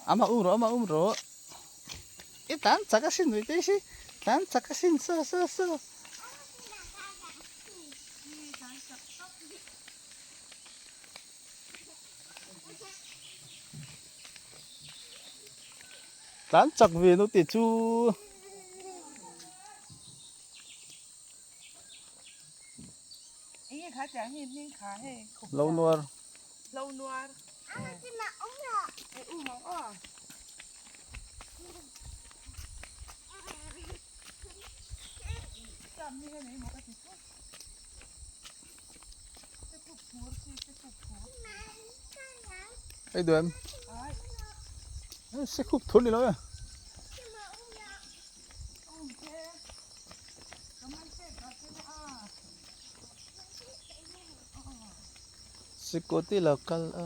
Amah um rawh, amah um rawh. I tlan chak asin mai te si. Tlan chak asin saw saw saw. Tlan chak ve no te chu. Lo nuar. Lo nuar. Ei duh em? Se khup thur ni lo e. Sikawti lo kal a.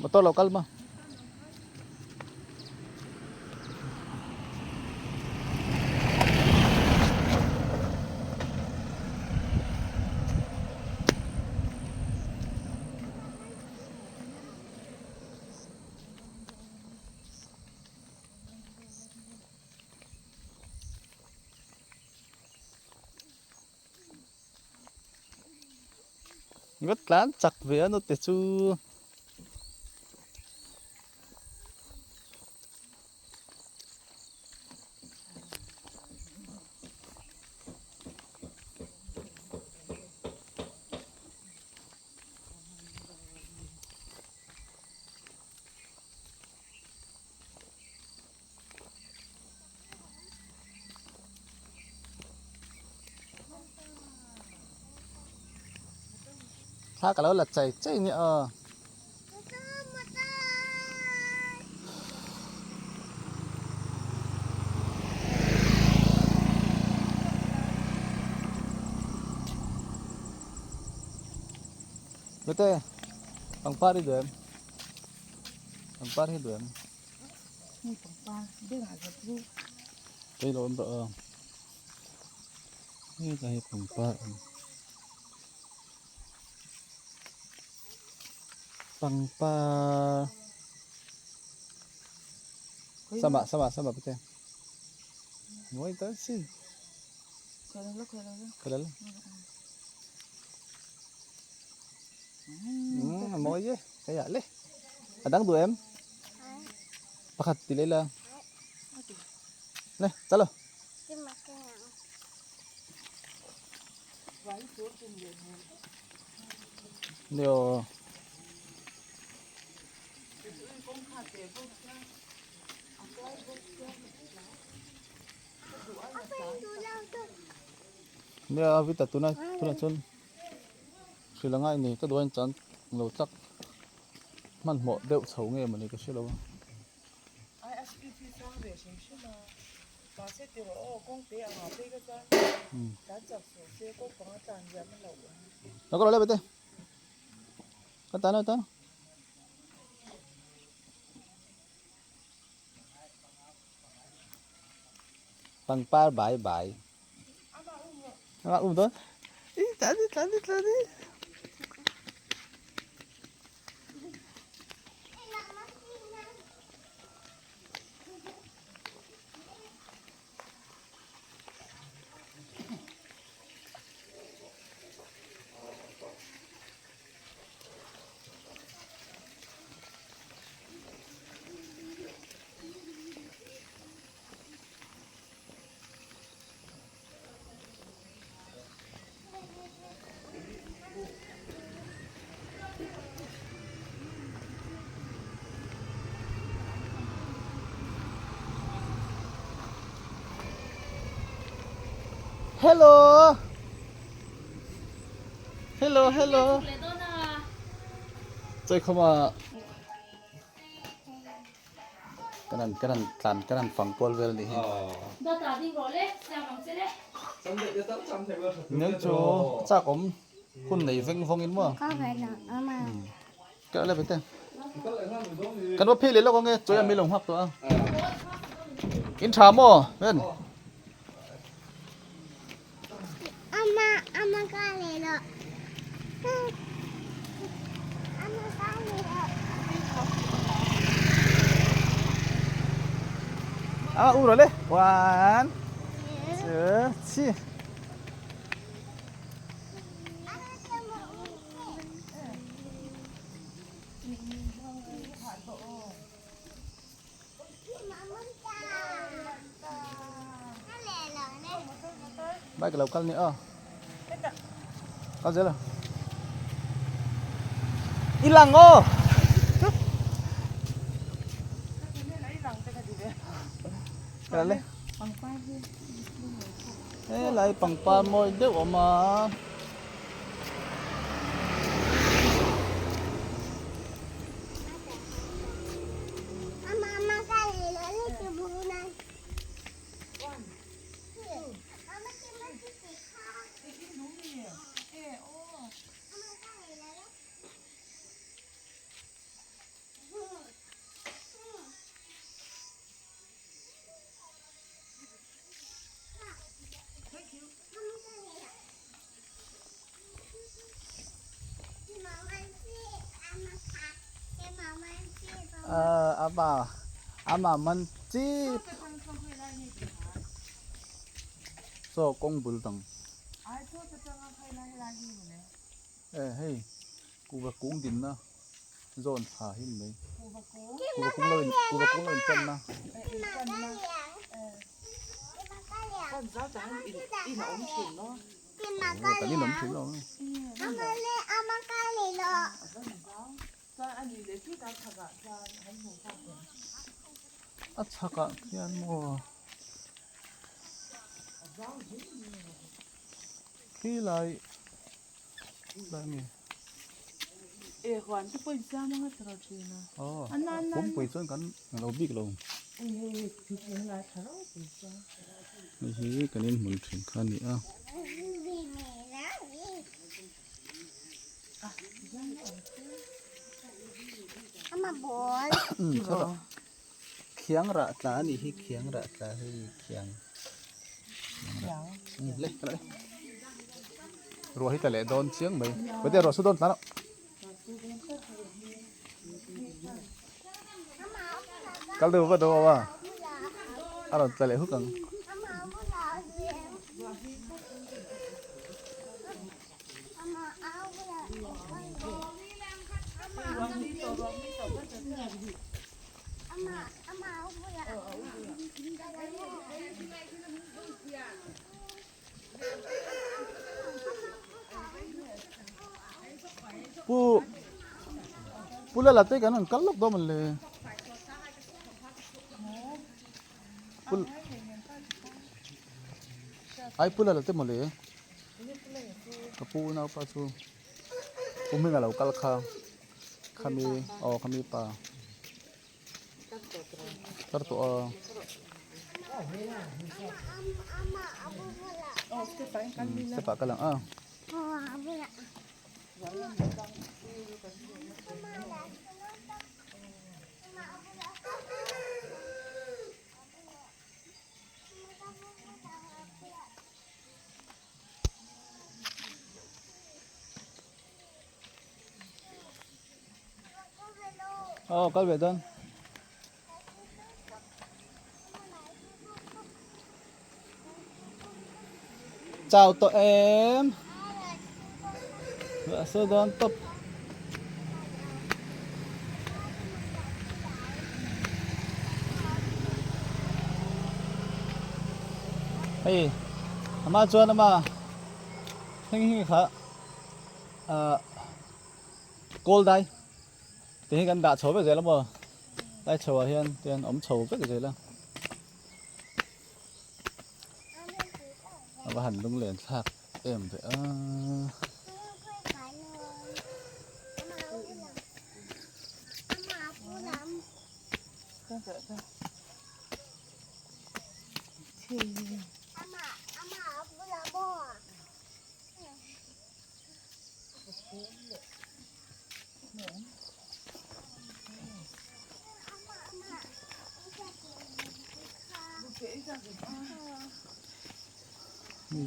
Motor lo kal ma. Ngawt tlan chak ve a naute chu. Thla ka lo la chai chai nia aw. Bete, pangpar hi duh em? Pangpar hi duh em? Hei pangpar bengah zat chu. Hei lo awm rawh aw. Hei ta hi pangpar a ni. Pangpar. Sama sama sama pute. Mawi ta sin. Khawi la khawi la. Khawi la. A mawi e kei ah le a dang duh em pakhat ti leh la nè chalo nio nia vita tuna tuna chuan Hrilh anga i nei ka duh a inchang lo tak hmanhmawh deuh chho nge mawni ka hre lo a. Lo ka lo le bete ka tan a tan. Pangpar bai bai. Ama um dawn. Ih tlan ni tlan ni tlan ni. Hello Hello hello Chai khawma. Kan han kan han tlan kan han fang kual vel anih hi. Nel chu chak awm hun nei veng vawng in maw. Ka le bete. Kan va phei leh lawk ange chawi a mi lo nghak tawh a. In tha maw ven. Ama ama ka le lo. Ama ka le lo. A u rồi le. One, two, three. Bike lo kal ni aw. Kal zel a. I lang aw. Kal le. Helai pangpar mawi deuh awm a. Ờ, ama ama man chip saw kawng bul dang e hei kuva kung dinna zawn tha hi ni mai kuva kung lo in kuva kung lo in tan na. Kan in awm thin lo a chhakah khian maw khilai lai nge aw pumpui chuan kan lo bik lo hei hi kan inhmun thin kha a ni a. Khiang rah tla a nih hi khiang rah tla hei khiang le ka le ruah hi tla leh dawn chiang mai mahse ruah su dawn tla loh. Kal deuh va deuh a a rawn tla leh huk ang. Pu Pu Lala te kan rawn kal lawk dawn mawn le Pu Ai Pu Lala te mawle ka pu unaupa chu pu hming alo kal kha khami aw khami pa. Tar tawh a. Step ah ka lang a. Aw kal ve dawn. Chau tawh em. Vah saw dawn tawp. Hei ama chuan ama heng hi kha ah kawl dai te hi kan dah chho vek zel a maw lai chho ah hian tian awm chho vek zel a a va han lung len thlak em ve a. Mi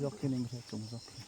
zawk khi ning hre chung zawk khi.